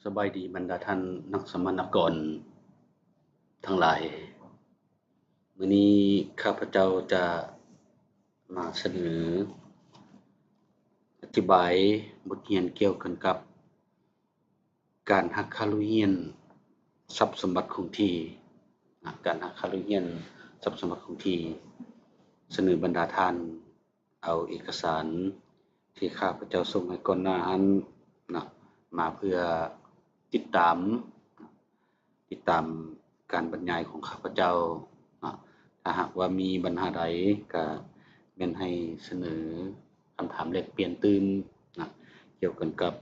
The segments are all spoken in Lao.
ສະບາຍດີບັນດາທ່ານນັກສຳມະນາກອນທັງຫຼາຍ. ມື້ນີ້ຂ້າພະເຈົ້າຈະມາສະເໜີອະທິບາຍບົດຮຽນກ່ຽວກັນກັບ ການຫັກຄ່າລຸ້ຍຮຽນຊັບສົມບັດຄົງທີ່. ນະ ການຫັກຄ່າລຸ້ຍຮຽນຊັບສົມບັດຄົງທີ່ ສະເໜີບັນດາທ່ານເອົາເອກະສານທີ່ຂ້າພະເຈົ້າສົ່ງໃຫ້ກ່ອນໜ້າຫັ້ນນະ ມາເພື່ອຕິດຕາມ ຕິດຕາມການບັນຍາຍຂອງຂ້າພະເຈົ້າເນາະ. ຖ້າຫາກວ່າມີບັນຫາໃດ ກະແມ່ນໃຫ້ສະເໜີຄຳຖາມແລກປ່ຽນຕື່ມນະ ກ່ຽວກັນກັບ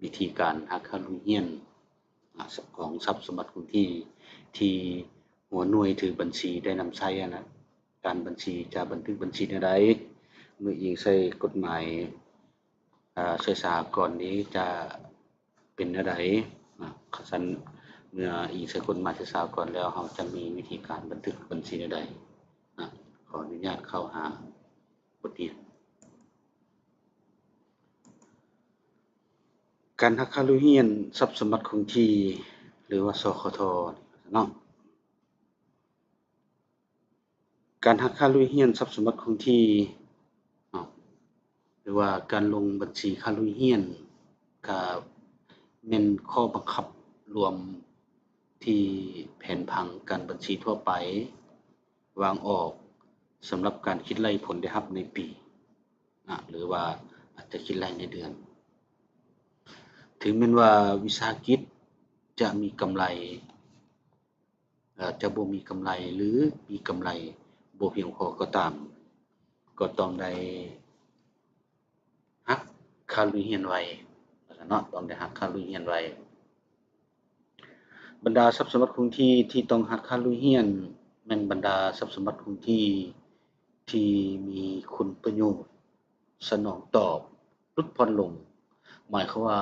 ວິທີການຫັກຄ່າລຸ້ຍຮຽນນະ ຂອງຊັບສົມບັດຄົງທີ່ ທີ່ຫົວໜ່ວຍຖືບັນຊີໄດ້ນຳໃຊ້ຫັ້ນນະ. ການບັນຊີຈະບັນທຶກບັນຊີແນວໃດ ເມື່ອອີງໃສ່ກົດໝາຍ ອາ ເສສາອາກອນນີ້ຈະ ເປັນແນວໃດນະ? ຄັນຊັ້ນ ເມື່ອອີງໃສ່ກົດໝາຍເສສາອາກອນແລ້ວ ເຮົາຈະມີວິທີການບັນທຶກບັນຊີແນວໃດນະ? ຂໍອະນຸຍາດເຂົ້າຫາບົດຮຽນ. ການຫັກຄ່າລຸ້ຍຮຽນຊັບສົມບັດຄົງທີ່ ຫຼືວ່າ ສຄທ ເນາະ. ການຫັກຄ່າລຸ້ຍຮຽນຊັບສົມບັດຄົງທີ່ເນາະ ຫຼືວ່າການລົງບັນຊີຄ່າລຸ້ຍຮຽນ ກະແມ່ນຂໍ້ບັງຄັບລວມທີ່ແຜນຜັງການບັນຊີທົ່ວໄປວາງອອກ ສຳລັບການຄິດໄລ່ຜົນໄດ້ຮັບໃນປີນະ ຫຼືວ່າອາດຈະຄິດໄລ່ໃນເດືອນ. ເຖິງແມ່ນວ່າວິສາຫະກິດຈະມີກຳໄລ ອາດຈະບໍ່ມີກຳໄລ ຫຼື ມີກຳໄລບໍ່ພຽງພໍກໍຕາມ ກໍຕ້ອງໄດ້ຫັກຄ່າລຸ້ຍຮຽນໄວ້ເນາະ, ຕ້ອງໄດ້ຫັກຄ່າລຸ້ຍຮຽນໄວ້. ບັນດາຊັບສົມບັດຄົງທີ່ທີ່ຕ້ອງຫັກຄ່າລຸ້ຍຮຽນ ແມ່ນບັນດາຊັບສົມບັດຄົງທີ່ທີ່ມີຄຸນປະໂຫຍດສະໜອງຕອບຫຼຸດຜ່ອນລົງ, ໝາຍຄວາມວ່າ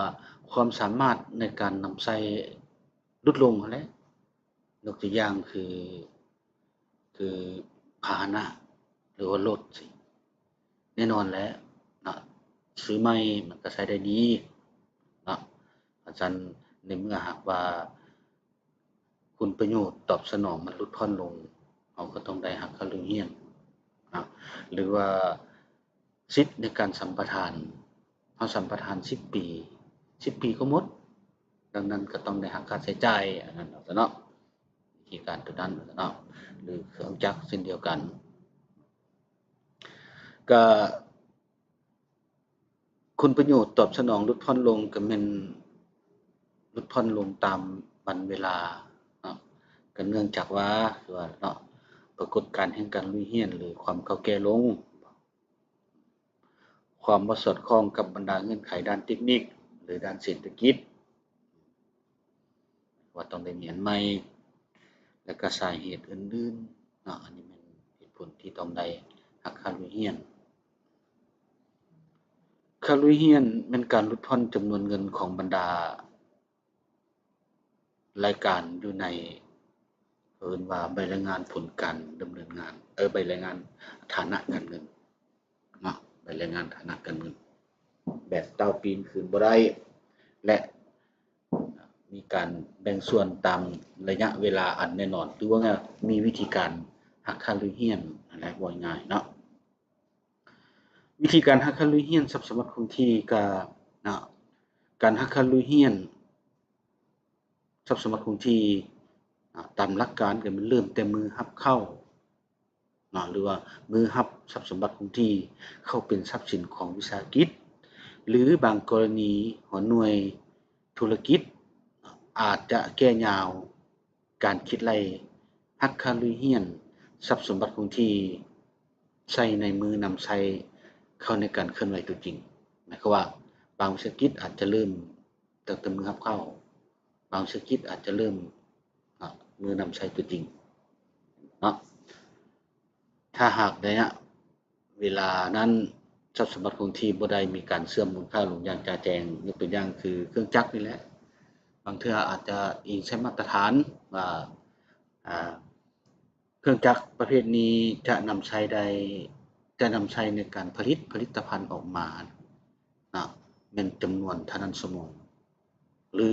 ຄວາມສາມາດໃນການນຳໃຊ້ຫຼຸດລົງຫັ້ນແຫຼະ. ຍົກຕົວຢ່າງຄື ຄືພາຫະນະ ຫຼືວ່າລົດຊີ້ ແນ່ນອນແຫຼະເນາະ, ຊື້ໃໝ່ມັນກໍໃຊ້ໄດ້ດີເນາະ. ຄັນຊັ້ນ ໃນເມື່ອຫາກວ່າຄຸນປະໂຫຍດຕອບສະໜອງມັນຫຼຸດຜ່ອນລົງ, ເຮົາກໍຕ້ອງໄດ້ຫັກຄ່າລຸ້ຍຮຽນເນາະ ຫຼືວ່າ ສິດໃນການສຳປະທານ ເຮົາສຳປະທານສິບປີ, ສິບປີກໍໝົດ, ດັ່ງນັ້ນກໍຕ້ອງໄດ້ຫັກຄ່າໃຊ້ຈ່າຍອັນນັ້ນເນາະ, ວິທີການຕົວນັ້ນເນາະ ຫຼືເຄື່ອງຈັກເຊັ່ນດຽວກັນ. ກະຄຸນປະໂຫຍດຕອບສະໜອງຫຼຸດຜ່ອນລົງ ກະແມ່ນຫຼຸດຜ່ອນລົງຕາມວັນເວລາເນາະ, ກະເນື່ອງຈາກວ່າ ຄືວ່າເນາະ ປາກົດການແຫ່ງການລຸ້ຍຮຽນ ຫຼືຄວາມເກົ່າແກ່ລົງ ຄວາມບໍ່ສອດຄ່ອງກັບບັນດາເງື່ອນໄຂດ້ານເຕັກນິກ ຫຼືດ້ານເສດຖະກິດ ວ່າຕ້ອງໄດ້ມີອັນໃໝ່ ແລະກະສາເຫດອື່ນໆເນາະ, ອັນນີ້ແມ່ນເຫດຜົນທີ່ຕ້ອງໄດ້ຫັກຄ່າລຸ້ຍຮຽນ. ຄ່າລຸ້ຍຮຽນແມ່ນການຫຼຸດຜ່ອນຈຳນວນເງິນຂອງບັນດາ ລາຍການຢູ່ໃນ ເອີ້ນວ່າໃບລາຍງານຜົນການດຳເນີນງານ ເອີ ໃບລາຍງານຖານະການເງິນເນາະ, ໃບລາຍງານຖານະການເງິນ ແບບເຕົ້າປີນຄືນບໍ່ໄດ້ ແລະມີການແບ່ງສ່ວນຕາມໄລຍະເວລາອັນແນ່ນອນ ຫຼືວ່າມີວິທີການຫັກຄ່າລຸ້ຍຮຽນຫັ້ນແຫຼະ ເວົ້າງ່າຍເນາະ. ວິທີການຫັກຄ່າລຸ້ຍຮຽນຊັບສົມບັດຄົງທີ່ ກະເນາະ ການຫັກຄ່າລຸ້ຍຮຽນຊັບສົມບັດຄົງທີ່ ອາ ຕາມຫຼັກການກໍແມ່ນເລີ່ມແຕ່ມື້ຮັບເຂົ້າເນາະ ຫຼືວ່າມື້ຮັບຊັບສົມບັດຄົງທີ່ເຂົ້າເປັນຊັບສິນຂອງວິສາຫະກິດ ຫຼືບາງກໍລະນີຫົວໜ່ວຍທຸລະກິດ ອາດຈະແກ່ຍາວ ການຄິດໄລ່ຫັກຄ່າລຸ້ຍຮຽນຊັບສົມບັດຄົງທີ່ໃສ່ໃນມື້ນຳໃຊ້ເຂົ້າໃນການເຄື່ອນໄຫວຕົວຈິງ. ໝາຍຄວາມວ່າບາງວິສາຫະກິດອາດຈະເລີ່ມຕັ້ງແຕ່ມື້ຮັບເຂົ້າ, ບາງວິສາຫະກິດອາດຈະເລີ່ມ ອາ ມື້ນຳໃຊ້ຕົວຈິງເນາະ. ຖ້າຫາກໄລຍະ ເວລານັ້ນຊັບສົມບັດຄົງທີ່ບໍ່ໄດ້ມີການເຊື່ອມມູນຄ່າລົງຢ່າງຈະແຈ້ງ, ຍົກຕົວຢ່າງຄືເຄື່ອງຈັກນີ້ແຫຼະ, ບາງເທື່ອອາດຈະອີງໃສ່ມາດຕະຖານວ່າ ອາ ເຄື່ອງຈັກປະເພດນີ້ຈະນຳໃຊ້ໄດ້ ຈະນຳໃຊ້ໃນການຜະລິດຜະລິດຕະພັນອອກມານະ ແມ່ນຈຳນວນເທົ່ານັ້ນຊົ່ວໂມງ ຫຼື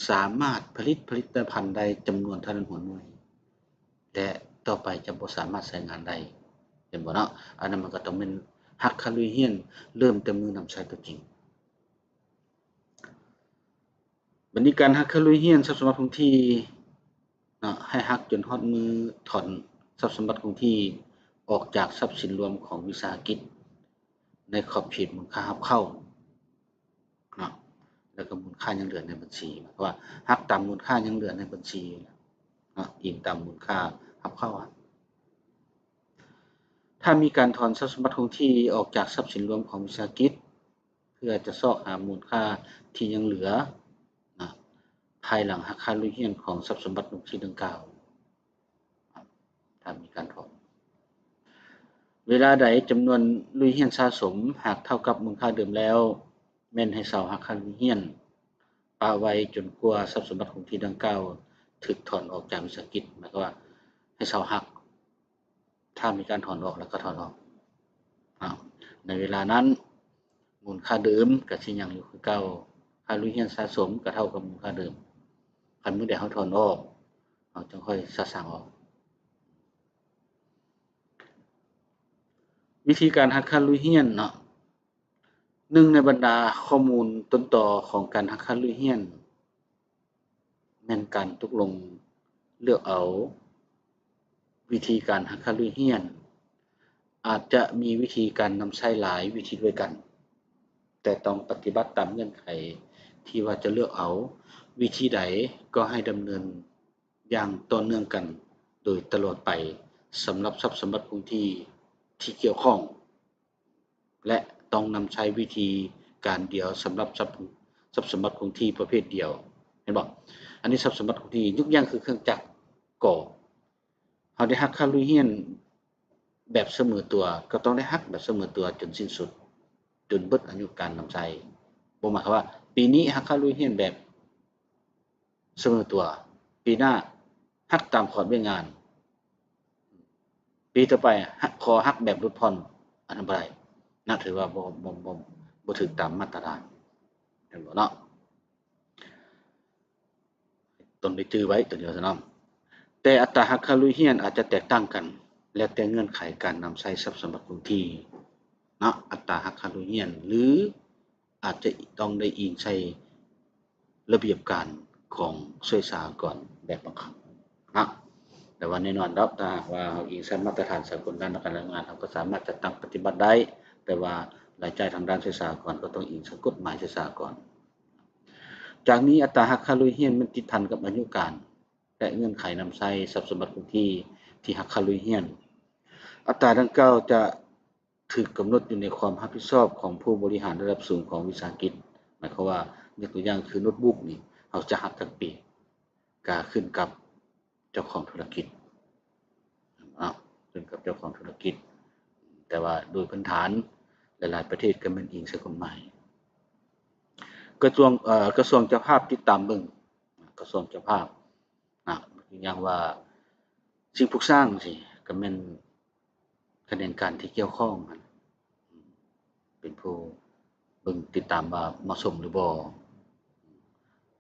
ສາມາດຜະລິດຜະລິດຕະພັນໄດ້ຈຳນວນເທົ່ານັ້ນຫົວໜ່ວຍ ແລະ ຕໍ່ໄປຈະບໍ່ສາມາດໃຊ້ງານໄດ້ ເຫັນບໍ່ເນາະ? ອັນນັ້ນມັນກໍຕ້ອງແມ່ນຫັກຄ່າລຸຍຮຽນເລີ່ມແຕ່ມື້ນຳໃຊ້ຕົວຈິງ. ບັດນີ້ການຫັກຄ່າລຸຍຮຽນຊັບສົມບັດຄົງທີ່ເນາະ ໃຫ້ຫັກຈົນຮອດມື້ຖອນຊັບສົມບັດຄົງທີ່ອອກຈາກຊັບສິນລວມຂອງວິສາຫະກິດໃນຂອບເຂດມູນຄ່າຮັບເຂົ້າເນາະ ແລ້ວກໍມູນຄ່າຍັງເຫຼືອໃນບັນຊີ. ໝາຍຄວາມວ່າຫັກຕາມມູນຄ່າຍັງເຫຼືອໃນບັນຊີເນາະ ອີງຕາມມູນຄ່າຮັບເຂົ້າ. ຖ້າມີການຖອນຊັບສົມບັດຄົງທີ່ອອກຈາກຊັບສິນລວມຂອງວິສາຫະກິດ ເພື່ອຈະຊອກຫາມູນຄ່າທີ່ຍັງເຫຼືອນະ ພາຍຫຼັງຫັກຄ່າລຸຍຮຽນຂອງຊັບສົມບັດຄົງທີ່ດັ່ງກ່າວ ຖ້າມີການຖອນ. ເວລາໃດຈຳນວນລຸຍຮຽນສະສົມຫາກເທົ່າກັບມູນຄ່າເດີມແລ້ວ ແມ່ນໃຫ້ເຊົາຫັກຄ່າລຸຍຮຽນປະໄວ້ຈົນກວ່າຊັບສົມບັດຄົງທີ່ດັ່ງກ່າວຖືກຖອນອອກຈາກວິສາຫະກິດ. ໝາຍຄວາມວ່າໃຫ້ເຊົາຫັກ ຖ້າມີການຖອນອອກແລ້ວກໍຖອນອອກເນາະ ໃນເວລານັ້ນມູນຄ່າເດີມກໍຊິຍັງຢູ່ຄືເກົ່າ ຄ່າລຸຍຮຽນສະສົມກໍເທົ່າກັບມູນຄ່າເດີມ. ຄັນມື້ໃດເຮົາຖອນອອກ ເຮົາຈຶ່ງຄ່ອຍສະສາງອອກ. ວິທີການຫັກຄ່າລຸຍຮຽນເນາະ ໜຶ່ງໃນບັນດາຂໍ້ມູນຕົ້ນຕໍຂອງການຫັກຄ່າລຸຍຮຽນ ແມ່ນການຕົກລົງເລືອກເອົາວິທີການຫັກຄ່າລຸຍຮຽນ. ອາດຈະມີວິທີການນຳໃຊ້ຫຼາຍວິທີດ້ວຍກັນ, ແຕ່ຕ້ອງປະຕິບັດຕາມເງື່ອນໄຂທີ່ວ່າຈະເລືອກເອົາ. ວິທີໃດກໍໃຫ້ດຳເນີນຢ່າງຕໍ່ເນື່ອງກັນໂດຍຕະຫຼອດໄປສຳລັບຊັບສົມບັດຄົງທີ່ທີ່ກ່ຽວຂ້ອງ. ແລະ ຕ້ອງນຳໃຊ້ວິທີການດຽວສຳລັບຊັບ ຊັບສົມບັດຄົງທີ່ປະເພດດຽວ. ເຫັນບໍ່? ອັນນີ້ຊັບສົມບັດຄົງທີ່ ຍົກຢ່າງຄືເຄື່ອງຈັກກໍ ເຮົາໄດ້ຫັກຄ່າລຸຍຮຽນແບບສະເໝີຕົວ ກໍຕ້ອງໄດ້ຫັກແບບສະເໝີຕົວຈົນສິ້ນສຸດ ຈົນເບິດອາຍຸການນຳໃຊ້. ບໍ່ໝາຍຄວາມວ່າປີນີ້ຫັກຄ່າລຸຍຮຽນແບບ ສະເໝີຕົວ, ປີໜ້າຫັກຕາມຂອບວຽກງານ, ປີຕໍ່ໄປ ຫ- ຂໍຫັກແບບຫຼຸດຜ່ອນ, ອັນນັ້ນບໍ່ໄດ້ນະ, ຖືວ່າບໍ່ ບໍ່ ບໍ່ ບໍ່ຖືກຕາມມາດຕະຖານ, ເຫັນບໍ່ເນາະ? ຕ້ອງໄດ້ຈື່ໄວ້ຕົວນີ້ວ່າຊັ້ນເນາະ. ແຕ່ອັດຕາຫັກຄ່າລຸຍຮຽນອາດຈະແຕກຕ່າງກັນ ແລ້ວແຕ່ເງື່ອນໄຂການນຳໃຊ້ຊັບສົມບັດຄົງທີ່ເນາະ, ອັດຕາຫັກຄ່າລຸຍຮຽນ ຫຼື ອາດຈະຕ້ອງໄດ້ອີງໃສ່ລະບຽບການຂອງສ່ວຍສາຫະກອນແບບບັງຄັບນະ. ແຕ່ວ່າແນ່ນອນດອກ ຖ້າຫາກວ່າເຮົາອີງໃສ່ມາດຕະຖານສາກົນດ້ານການຈ້າງງານ ເຮົາກໍສາມາດຈັດຕັ້ງປະຕິບັດໄດ້, ແຕ່ວ່າລາຍຈ່າຍທາງດ້ານສ່ວຍສາຫະກອນກໍຕ້ອງອີງໃສ່ກົດໝາຍສ່ວຍສາຫະກອນ. ຈາກນີ້ ອັດຕາຫັກຄ່າລຸຍຮຽນແມ່ນຕິດພັນກັບອາຍຸການ ແລະ ເງື່ອນໄຂນຳໃຊ້ຊັບສົມບັດຄົງທີ່ທີ່ຫັກຄ່າລຸຍຮຽນ. ອັດຕາດັ່ງກ່າວຈະ ຖືກກຳນົດຢູ່ໃນຄວາມຮັບຜິດຊອບຂອງຜູ້ບໍລິຫານລະດັບສູງຂອງວິສາຫະກິດ. ໝາຍຄວາມວ່າ ຍົກຕົວຢ່າງຄືໂນດບຸກນີ້ ເຮົາຈະຫັກຈັກປີ ກະຂຶ້ນກັບເຈົ້າຂອງທຸລະກິດເນາະ, ຂຶ້ນກັບເຈົ້າຂອງທຸລະກິດ. ແຕ່ວ່າໂດຍພື້ນຖານ ຫຼາຍໆປະເທດກໍແມ່ນອີງໃສ່ກົດໝາຍ. ກະຊວງ ເອີ ກະຊວງເຈົ້າພາບຕິດຕາມເບິ່ງ, ກະຊວງເຈົ້າພາບນະ, ຢ່າງວ່າສິ່ງປຸກສ້າງຊີ້ ກໍແມ່ນ ຂະແໜງການທີ່ກ່ຽວຂ້ອງຫັ້ນ ເປັນຜູ້ເບິ່ງຕິດຕາມວ່າເໝາະສົມຫຼືບໍ່.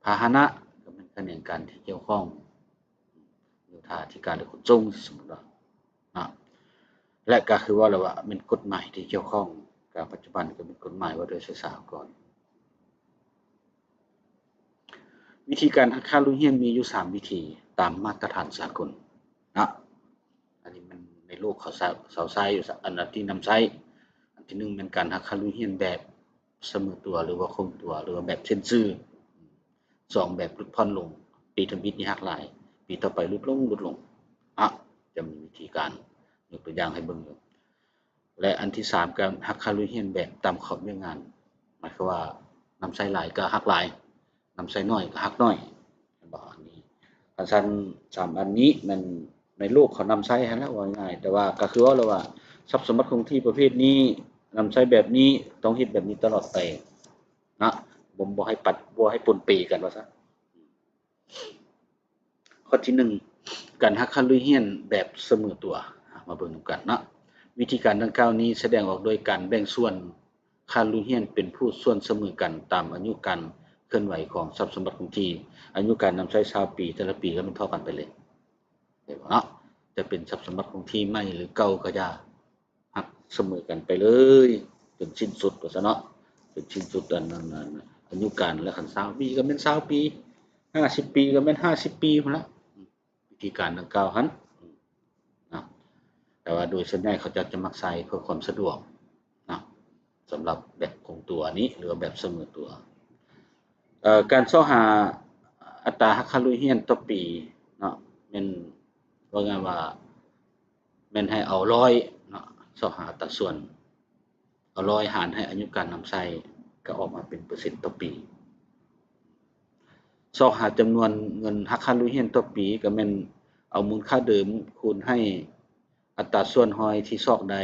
ພາຫະນະກໍແມ່ນຂະແໜງການທີ່ກ່ຽວຂ້ອງ ໂຍທາທິການ ຫຼື ຂົນສົ່ງ ສົມມຸດວ່າເນາະ, ແລະ ກໍຄືເວົ້າແລ້ວວ່າແມ່ນກົດໝາຍທີ່ກ່ຽວຂ້ອງ, ການປັດຈຸບັນກໍແມ່ນກົດໝາຍວ່າດ້ວຍສ່ວຍສາຫະກອນ. ວິທີການຫັກຄ່າລຸຍຮຽນມີຢູ່ສາມວິທີຕາມມາດຕະຖານສາກົນເນາະ. ອັນນີ້ມັນໃນໂລກເຂົາໃຊ້ ເຂົາໃຊ້ຢູ່ ອັນ ອັນທີ່ນຳໃຊ້ ອັນທີໜຶ່ງແມ່ນການຫັກຄ່າລຸຍຮຽນແບບສະເໝີຕົວ ຫຼືວ່າຄົງຕົວ ຫຼືວ່າແບບເສັ້ນຊື່. ສອງ ແບບຫຼຸດຜ່ອນລົງ, ປີທຳອິດນີ້ຫັກຫຼາຍ, ປີຕໍ່ໄປຫຼຸດລົງ ຫຼຸດລົງເນາະ. ຈະມີວິທີການຍົກຕົວຢ່າງໃຫ້ເບິ່ງຢູ່. ແລະ ອັນທີສາມ ການຫັກຄ່າລຸຍຮຽນແບບຕາມຂອບວຽກງານ, ໝາຍຄວາມວ່ານຳໃຊ້ຫຼາຍກໍຫັກຫຼາຍ, ນຳໃຊ້ໜ້ອຍກໍຫັກໜ້ອຍ, ເຫັນບໍ່? ອັນນີ້ ຄັນຊັ້ນ ສາມອັນນີ້ແມ່ນໃນໂລກເຂົານຳໃຊ້ຫັ້ນແຫຼະ ເວົ້າງ່າຍ. ແຕ່ວ່າກໍຄືເວົ້າແລ້ວວ່າ ຊັບສົມບັດຄົງທີ່ປະເພດນີ້ ນຳໃຊ້ແບບນີ້ ຕ້ອງເຮັດແບບນີ້ຕະຫຼອດໄປນະ, ບໍ່ ບໍ່ໃຫ້ປັດ ບໍ່ໃຫ້ປົນເປກັນວ່າຊະ. ຂໍ້ທີໜຶ່ງ ການຫັກຄ່າລຸຍຮຽນແບບສະເໝີຕົວ. ມາເບິ່ງນຳກັນເນາະ. ວິທີການດັ່ງກ່າວນີ້ສະແດງອອກໂດຍການແບ່ງສ່ວນຄ່າລຸຍຮຽນເປັນພູດສ່ວນສະເໝີກັນຕາມອາຍຸການ ຄື່ອນໄຫວຂອງຊັບສົມບັດຄົງທີ່ ອາຍຸການນຳໃຊ້ຊາວປີ ແຕ່ລະປີກໍແມ່ນທໍ່ກັນໄປເລີຍ ເຫັນບໍ່ເນາະ? ຈະເປັນຊັບສົມບັດຄົງທີ່ໃໝ່ ຫຼື ເກົ່າກໍຢ່າ ຫັກສະເໝີກັນໄປເລີຍ ຈົນສິ້ນສຸດວ່າຊັ້ນເນາະ ຈົນສິ້ນສຸດອັນນັ້ນ ອາຍຸການ ແລະ ຄັນຊາວປີກໍແມ່ນຊາວປີ ຫ້າສິບປີກໍແມ່ນຫ້າສິບປີພຸ້ນລະ. ວິທີການດັ່ງກ່າວຫັ້ນນະ ແຕ່ວ່າໂດຍສ່ວນໃຫຍ່ເຂົາເຈົ້າຈະມັກໃຊ້ເພື່ອຄວາມສະດວກນະ ສຳລັບແບບຄົງຕົວນີ້ ຫຼືວ່າແບບສະເໝີຕົວ. ເອີ ການຊອກຫາອັດຕາຫັກຄ່າລຸຍຮຽນຕໍ່ປີເນາະ ແມ່ນ ເວົ້າງ່າຍວ່າ ແມ່ນໃຫ້ເອົາຮ້ອຍເນາະ ຊອກຫາອັດຕາສ່ວນ ເອົາຮ້ອຍຫານໃຫ້ອາຍຸການນຳໃຊ້ ກໍອອກມາເປັນເປີເຊັນຕໍ່ປີ. ຊອກຫາຈຳນວນເງິນຫັກຄ່າລຸຍຮຽນຕໍ່ປີ ກໍແມ່ນເອົາມູນຄ່າເດີມຄູນໃຫ້ອັດຕາສ່ວນຮ້ອຍທີ່ຊອກໄດ້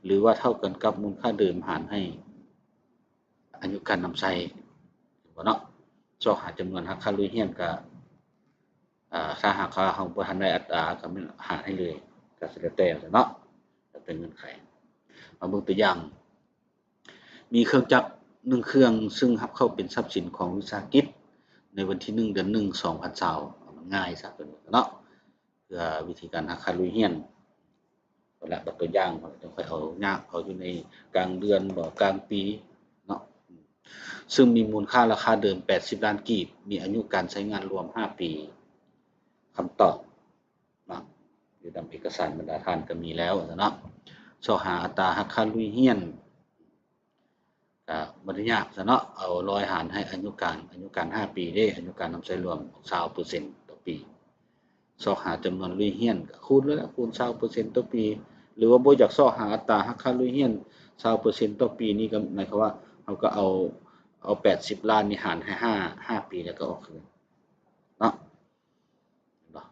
ຫຼືວ່າເທົ່າກັນກັບມູນຄ່າເດີມຫານໃຫ້ອາຍຸການນຳໃຊ້ ເຫັນບໍ່ເນາະ? ຊອກຫາຈຳນວນຫັກຄ່າລຸຍຮຽນກໍ ອາ ຖ້າຫາກວ່າເຮົາບໍ່ທັນໄດ້ອັດຕາ ກໍແມ່ນຫານໃຫ້ເລີຍ ກໍແລ້ວແຕ່ເນາະ ແລ້ວແຕ່ເງື່ອນໄຂ. ມາເບິ່ງຕົວຢ່າງ ມີເຄື່ອງຈັກໜຶ່ງເຄື່ອງ ຊຶ່ງຮັບເຂົ້າເປັນຊັບສິນຂອງວິສາຫະກິດ ໃນວັນທີໜຶ່ງ ເດືອນໜຶ່ງ ສອງພັນຊາວ ເອົາມັນງ່າຍຊະຕົວນີ້ເນາະ ເພື່ອວິທີການຫັກຄ່າລຸຍຮຽນ. ແລ້ວບັດຕົວຢ່າງ ຂ້ອຍເອົາຍາກ ເອົາຢູ່ໃນກາງເດືອນບໍ ກາງປີເນາະ ຊຶ່ງມີມູນຄ່າລາຄາເດີມແປດສິບລ້ານກີບ ມີອາຍຸການໃຊ້ງານລວມຫ້າປີ. ຄຳຕອບເນາະ ຢູ່ຕາມເອກະສານບັນດາທ່ານກໍມີແລ້ວເນາະ. ຊອກຫາອັດຕາຫັກຄ່າລຸຍຮຽນ ກໍບໍ່ໄດ້ຍາກຊະເນາະ ເອົາຮ້ອຍຫານໃຫ້ອາຍຸການ ອາຍຸການຫ້າປີເດ້ ອາຍຸການນຳໃຊ້ລວມຊາວເປີເຊັນຕໍ່ປີ. ຊອກຫາຈຳນວນລຸຍຮຽນ ກໍຄູນເລີຍ ຄູນຊາວເປີເຊັນຕໍ່ປີ ຫຼືວ່າບໍ່ຢາກຊອກຫາອັດຕາຫັກຄ່າລຸຍຮຽນຊາວເປີເຊັນຕໍ່ປີນີ້ ກໍໝາຍຄວາມວ່າເຮົາກໍເອົາ ເອົາແປດສິບລ້ານນີ້ຫານໃຫ້ຫ້າ ຫ້າປີ ແລ້ວກໍອອກຄືນເນາະ. ເຫັນບໍ່?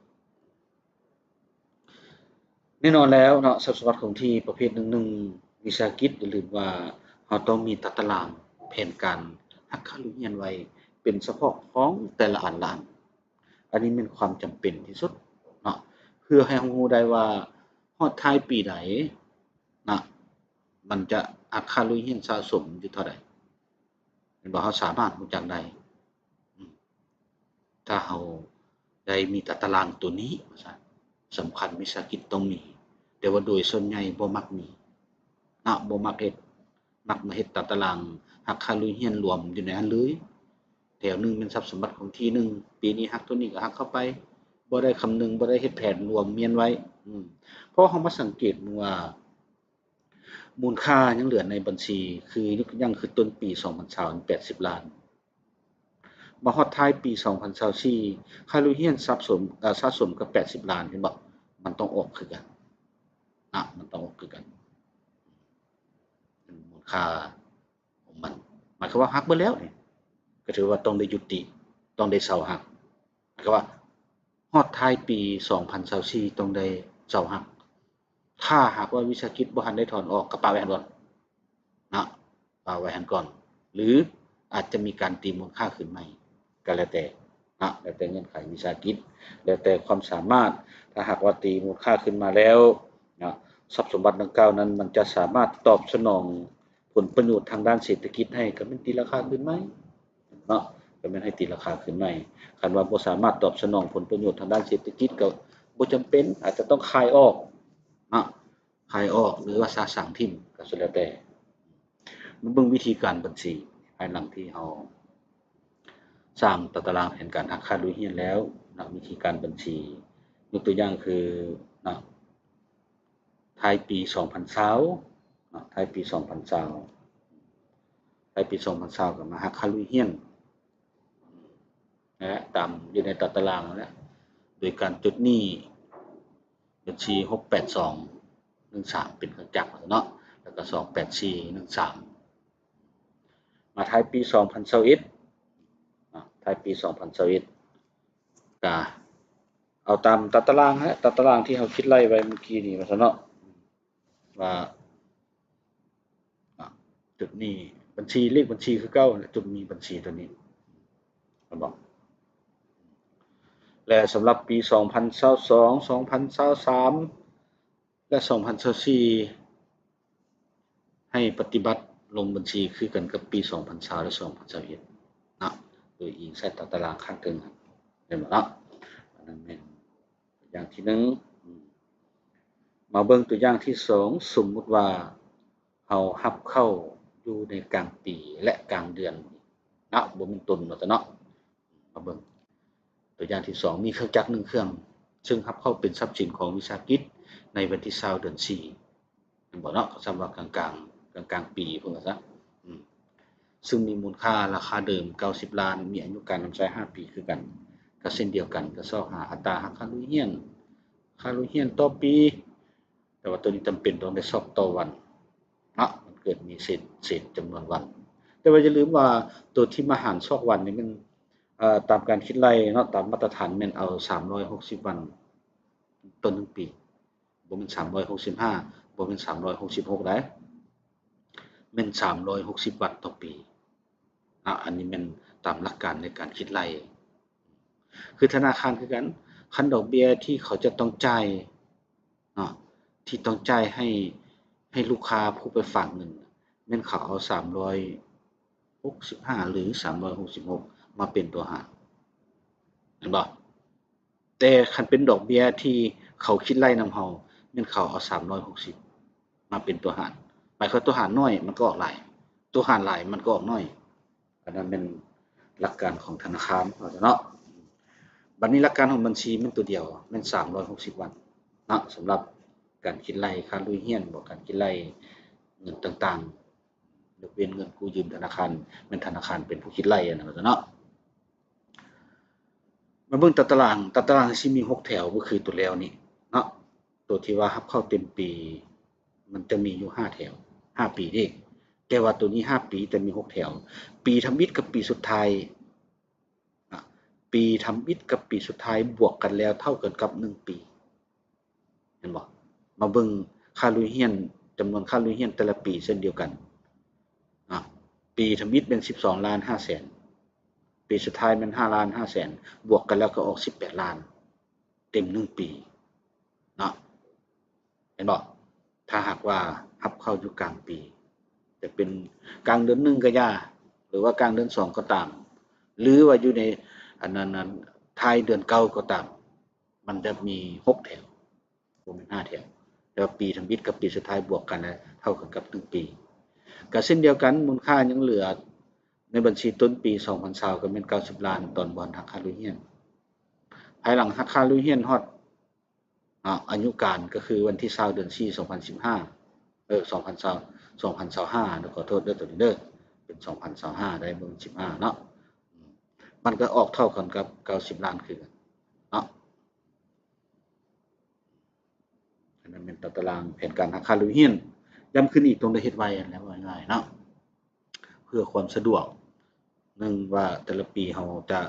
ແນ່ນອນແລ້ວເນາະ ຊັບສົມບັດຄົງທີ່ປະເພດໜຶ່ງ ວິສາຫະກິດ ຢ່າລືມວ່າເຮົາຕ້ອງມີຕາຕະລາງແຜນການຫັກຄ່າລຸຍຮຽນໄວ້ເປັນສະເພາະຂອງແຕ່ລະອັນລະອັນ. ອັນນີ້ແມ່ນຄວາມຈຳເປັນທີ່ສຸດເນາະ ເພື່ອໃຫ້ເຮົາຮູ້ໄດ້ວ່າຮອດທ້າຍປີໃດນະ ມັນຈະຫັກຄ່າລຸຍຮຽນສະສົມຢູ່ເທົ່າໃດ. ແມ່ນບໍ່? ເຮົາສາມາດຮູ້ຈັກໄດ້ເນາະ ຖ້າເຮົາໄດ້ມີຕາຕະລາງໂຕນີ້ວ່າຊັ້ນ ສຳຄັນ ວິສາຫະກິດຕ້ອງມີ ແຕ່ວ່າໂດຍສ່ວນໃຫຍ່ບໍ່ມັກມີເນາະ ບໍ່ມັກເຮັດ ມັກມາເຮັດຕາຕະລາງຫັກຄ່າລຸຍຮຽນລວມຢູ່ໃນຫັ້ນເລີຍ. ແຖວໜຶ່ງແມ່ນຊັບສົມບັດຄົງທີ່ໜຶ່ງ ປີນີ້ຫັກໂຕນີ້ກໍຫັກເຂົ້າໄປ ບໍ່ໄດ້ຄຳນຶງ ບໍ່ໄດ້ເຮັດແຜນລວມມຽນໄວ້. ເພາະເຮົາມາສັງເກດເບິ່ງວ່າ ມູນຄ່າຍັງເຫຼືອໃນບັນຊີ ຄືຍົກຕົວຢ່າງຄືຕົ້ນປີສອງພັນຊາວ ແປດສິບລ້ານ ມາຮອດທ້າຍປີສອງພັນຊາວສີ່ ຄ່າລຸຍຮຽນສະສົມ ເອີ ສະສົມກັບແປດສິບລ້ານ ເຫັນບໍ່? ມັນຕ້ອງອອກຄືກັນນະ ມັນຕ້ອງອອກຄືກັນ ມູນຄ່າຂອງມັນ ໝາຍຄວາມວ່າຫັກເບິດແລ້ວນີ້ ກໍຖືວ່າຕ້ອງໄດ້ຢຸດຕິ ຕ້ອງໄດ້ເຊົາຫັກ ໝາຍຄວາມວ່າ ຮອດທ້າຍປີສອງພັນຊາວສີ່ຕ້ອງໄດ້ເຊົາຫັກ. ຖ້າຫາກວ່າວິສາຫະກິດບໍ່ທັນໄດ້ຖອນອອກ ກໍປະໄວ້ຫັ້ນກ່ອນເນາະ ປະໄວ້ຫັ້ນກ່ອນ ຫຼືອາດຈະມີການຕີມູນຄ່າຄືນໃໝ່ ກໍແລ້ວແຕ່ເນາະ ແລ້ວແຕ່ເງື່ອນໄຂວິສາຫະກິດ ແລ້ວແຕ່ຄວາມສາມາດ. ຖ້າຫາກວ່າຕີມູນຄ່າຄືນມາແລ້ວເນາະ ຊັບສົມບັດດັ່ງກ່າວນັ້ນ ມັນຈະສາມາດຕອບສະໜອງ ຜົນປະໂຫຍດທາງດ້ານເສດຖະກິດໃຫ້ ກໍແມ່ນຕີລາຄາຄືນໃໝ່ເນາະ ກໍແມ່ນໃຫ້ຕີລາຄາຄືນໃໝ່. ຄັນວ່າບໍ່ສາມາດຕອບສະໜອງຜົນປະໂຫຍດທາງດ້ານເສດຖະກິດ ກໍບໍ່ຈຳເປັນ ອາດຈະຕ້ອງຂາຍອອກເນາະ ຂາຍອອກ ຫຼືວ່າສະສາງຖິ້ມ ກໍສຸດແລ້ວແຕ່. ມາເບິ່ງວິທີການບັນຊີ ພາຍຫຼັງທີ່ເຮົາສ້າງຕາຕະລາງແຜນການຫັກຄ່າລຸຍຮຽນແລ້ວເນາະ ວິທີການບັນຊີ ຍົກຕົວຢ່າງຄືເນາະ ທ້າຍປີສອງພັນຊາວເນາະ ທ້າຍປີສອງພັນຊາວ ທ້າຍປີສອງພັນຊາວກໍມາຫັກຄ່າລຸຍຮຽນ ນັ້ນແຫຼະ ຕາມຢູ່ໃນຕາຕະລາງນັ້ນແຫຼະ ໂດຍການຈົດໜີ້ບັນຊີຫົກແປດສອງໜຶ່ງສາມ ເປັນເຄື່ອງຈັກເນາະ ແລ້ວກໍສອງແປດສີ່ໜຶ່ງສາມ. ມາທ້າຍປີສອງພັນຊາວເອັດເນາະ ທ້າຍປີສອງພັນຊາວເອັດ ກະ ເອົາຕາມຕາຕະລາງຫັ້ນແຫຼະ ຕາຕະລາງທີ່ເຮົາຄິດໄລ່ໄວ້ມື້ກີ້ນີ້ວ່າຊັ້ນເນາະ ວ່າ ອ່າ ຈຸດນີ້ບັນຊີ ເລກບັນຊີຄືເກົ່າ ແລະ ຈຸດນີ້ບັນຊີຕົວນີ້ ເຫັນບໍ່? ແລະ ສຳລັບປີສອງພັນຊາວສອງ ສອງພັນຊາວສາມ ແລະ ສອງພັນຊາວສີ່ ໃຫ້ປະຕິບັດລົງບັນຊີຄືກັນກັບປີສອງພັນຊາວ ແລະ ສອງພັນຊາວເອັດເນາະ ດຍອີງໃສ່ຕາຕະລາງຂ້າງເທິງຫັ້ນ ເຫັນບໍ່ເນາະ? ອັນນັ້ນແມ່ນຕົວຢ່າງທີໜຶ່ງ. ອືມ ມາເບິ່ງຕົວຢ່າງທີສອງ ສົມມຸດວ່າເຮົາຮັບເຂົ້າຢູ່ໃນກາງປີ ແລະ ກາງເດືອນເນາະ ບໍ່ແມ່ນຕົ້ນວ່າຊັ້ນເນາະ. ມາເບິ່ງຕົວຢ່າງທີສອງ ມີເຄື່ອງຈັກໜຶ່ງເຄື່ອງ ເຊິ່ງຮັບເຂົ້າເປັນຊັບສິນຂອງວິສາຫະກິດໃນວັນທີຊາວ ເດືອນສີ່ ແມ່ນບໍ່ເນາະ? ກໍຊ້ຳວ່າກາງໆ ກາງໆປີພຸ້ນວ່າຊະ. ອືມ ເຊິ່ງມີມູນຄ່າລາຄາເດີມເກົ້າສິບລ້ານ ມີອາຍຸການນຳໃຊ້ຫ້າປີຄືກັນ. ກໍເຊັ່ນດຽວກັນ ກໍຊອກຫາອັດຕາຫັກຄ່າລູກຮຽນ ຄ່າລູກຮຽນຕໍ່ປີ ແຕ່ວ່າໂຕນີ້ຈຳເປັນຕ້ອງໄດ້ຊອກຕໍ່ວັນເນາະ ມັນເກີດມີເສດ ເສດຈຳນວນວັນ. ແຕ່ວ່າຢ່າລືມວ່າໂຕທີ່ມາຫານຊອກວັນນີ້ແມ່ນ ເອີ ຕາມການຄິດໄລ່ເນາະ ຕາມມາດຕະຖານແມ່ນເອົາສາມຮ້ອຍຫົກສິບວັນຕໍ່ໜຶ່ງປີ ບໍ່ແມ່ນສາມຮ້ອຍຫົກສິບຫ້າ ບໍ່ແມ່ນສາມຮ້ອຍຫົກສິບຫົກໃດ ແມ່ນສາມຮ້ອຍຫົກສິບວັນຕໍ່ປີເນາະ. ອັນນີ້ແມ່ນຕາມຫຼັກການໃນການຄິດໄລ່ ຄືທະນາຄານຄືກັນ ຄັນດອກເບ້ຍທີ່ເຂົາຈະຕ້ອງຈ່າຍເນາະ ທີ່ຕ້ອງຈ່າຍໃຫ້ ໃຫ້ລູກຄ້າຜູ້ໄປຝາກເງິນ ແມ່ນເຂົາເອົາສາມຮ້ອຍຫົກສິບຫ້າ ຫຼື ສາມຮ້ອຍຫົກສິບຫົກ ມາເປັນຕົວຫານ ແມ່ນບໍ່? ແຕ່ຄັນເປັນດອກເບ້ຍທີ່ເຂົາຄິດໄລ່ນຳເຮົາ ແມ່ນເຂົາເອົາສາມຮ້ອຍຫົກສິບມາເປັນຕົວຫານ ໝາຍຄວາມຕົວຫານໜ້ອຍມັນກໍອອກຫຼາຍ ຕົວຫານຫຼາຍມັນກໍອອກໜ້ອຍ. ອັນນັ້ນແມ່ນຫຼັກການຂອງທະນາຄານເນາະ. ບັດນີ້ຫຼັກການຂອງບັນຊີແມ່ນຕົວດຽວ ແມ່ນສາມຮ້ອຍຫົກສິບວັນເນາະ ສຳລັບການຄິດໄລ່ຄ່າລູກຮຽນ ບໍ່ ການຄິດໄລ່ເງິນຕ່າງໆ ຍົກເວັ້ນເງິນກູ້ຢືມທະນາຄານ ແມ່ນທະນາຄານເປັນຜູ້ຄິດໄລ່ ອັນນັ້ນເນາະ. ມາເບິ່ງຕາຕະລາງ ຕາຕະລາງຊິມີຫົກແຖວ ກໍຄືຕົວແລ້ວນີ້ເນາະ ຕົວທີ່ວ່າຮັບເຂົ້າເຕັມປີ ມັນຈະມີຢູ່ຫ້າແຖວ ຫ້າປີເດ້ ແຕ່ວ່າຕົວນີ້ຫ້າປີ ແຕ່ມີຫົກແຖວ ປີທຳອິດກັບປີສຸດທ້າຍນະ ປີທຳອິດກັບປີສຸດທ້າຍບວກກັນແລ້ວເທົ່າກັນກັບໜຶ່ງປີ ເຫັນບໍ່? ມາເບິ່ງຄ່າລູກຮຽນ ຈຳນວນຄ່າລູກຮຽນແຕ່ລະປີເຊັ່ນດຽວກັນນະ ປີທຳອິດແມ່ນສິບສອງລ້ານຫ້າແສນ ປີສຸດທ້າຍແມ່ນຫ້າລ້ານຫ້າແສນ ບວກກັນແລ້ວກໍອອກສິບແປດລ້ານ ເຕັມໜຶ່ງປີເນາະ ເຫັນບໍ່? ຖ້າຫາກວ່າຮັບເຂົ້າຢູ່ກາງປີ ຈະເປັນກາງເດືອນໜຶ່ງກໍຢ່າ ຫຼືວ່າກາງເດືອນສອງກໍຕາມ ຫຼືວ່າຢູ່ໃນ ອັນນັ້ນ ອັນທ້າຍເດືອນເກົ້າກໍຕາມ ມັນຈະມີຫົກແຖວ ບໍ່ແມ່ນຫ້າແຖວ ແຕ່ວ່າປີທຳອິດກັບປີສຸດທ້າຍບວກກັນນະ ເທົ່າກັນກັບໜຶ່ງປີ. ກໍເຊັ່ນດຽວກັນ ມູນຄ່າຍັງເຫຼືອໃນບັນຊີຕົ້ນປີສອງພັນຊາວ ກໍແມ່ນເກົ້າສິບລ້ານ ຕອນບໍ່ທັນຫັກຄ່າລູກຮຽນ. ພາຍຫຼັງຫັກຄ່າລູກຮຽນຮອດ ອາ ອາຍຸການກໍຄືວັນທີຊາວ ເດືອນສີ່ ສອງພັນສິບຫ້າ ເອີ ສອງພັນຊາວ ສອງພັນຊາວຫ້າເດີ ຂໍໂທດເດີ ໂຕນີ້ເດີ ເປັນສອງພັນຊາວຫ້າ ໄດ້ເບິ່ງສິບຫ້າເນາະ ມັນກໍອອກເທົ່າກັນກັບເກົ້າສິບລ້ານຄືກັນເນາະ. ອັນນັ້ນແມ່ນຕາຕະລາງແຜນການຫັກຄ່າລູກຮຽນ ຢ້ຳຂຶ້ນອີກຕ້ອງໄດ້ເຮັດໄວຫັ້ນແຫຼະ ເວົ້າງ່າຍໆເນາະ ເພື່ອຄວາມສະດວກ ໜຶ່ງວ່າແຕ່ລະປີເຮົາຈະ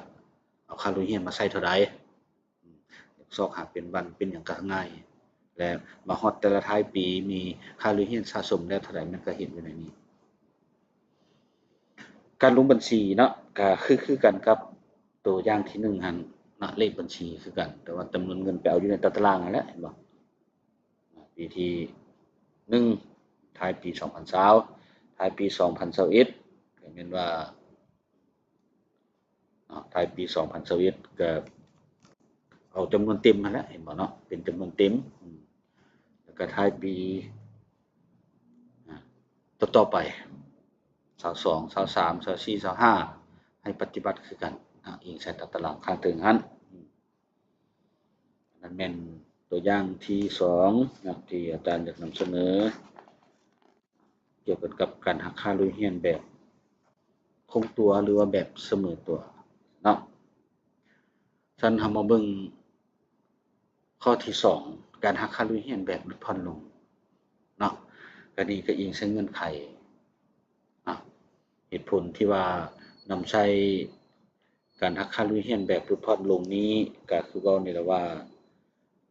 ເອົາຄ່າລູກຮຽນມາໃຊ້ເທົ່າໃດ ຊອກຫາເປັນວັນເປັນຫຍັງກໍງ່າຍ ແລະ ມາຮອດແຕ່ລະທ້າຍປີມີຄ່າລູກຮຽນສະສົມແລ້ວເທົ່າໃດ ມັນກໍເຫັນຢູ່ໃນນີ້. ການລົງບັນຊີເນາະ ກໍຄື ຄືກັນກັບຕົວຢ່າງທີໜຶ່ງຫັ້ນເນາະ ເລກບັນຊີຄືກັນ ແຕ່ວ່າຈຳນວນເງິນໄປເອົາຢູ່ໃນຕາຕະລາງຫັ້ນແຫຼະ ເຫັນບໍ່? ປີທີໜຶ່ງ ທ້າຍປີສອງພັນຊາວ ທ້າຍປີສອງພັນຊາວເອັດ ກໍແມ່ນວ່າ ເນາະ ທ້າຍປີສອງພັນຊາວເອັດ ກໍເອົາຈຳນວນເຕັມຫັ້ນແຫຼະ ເຫັນບໍ່ເນາະ ເປັນຈຳນວນເຕັມ ອາ ແລ້ວກໍທ້າຍປີ ອາ ຕໍ່ໆໄປ ຊາວສອງ ຊາວສາມ ຊາວສີ່ ຊາວຫ້າ ໃຫ້ປະຕິບັດຄືກັນ ອາ ອີງໃສ່ຕາຕະລາງຂ້າງເທິງຫັ້ນ. ອັນນັ້ນແມ່ນຕົວຢ່າງທີສອງເນາະ ທີ່ອາຈານຢາກນຳສະເໜີ ກ່ຽວກັນກັບການຫັກຄ່າລູກຮຽນແບບຄົງຕົວ ຫຼືວ່າແບບສະເໝີຕົວເນາະ. ຊັ້ນເຮົາມາເບິ່ງຂໍ້ທີສອງ ການຫັກຄ່າລູກຮຽນແບບຫຼຸດຜ່ອນລົງເນາະ. ການນີ້ກໍອີງໃສ່ເງື່ອນໄຂເນາະ ເຫດຜົນທີ່ວ່ານຳໃຊ້ ການຫັກຄ່າລູກຮຽນແບບຫຼຸດຜ່ອນລົງນີ້ ກໍຄືເວົ້ານີ້ແຫຼະວ່າ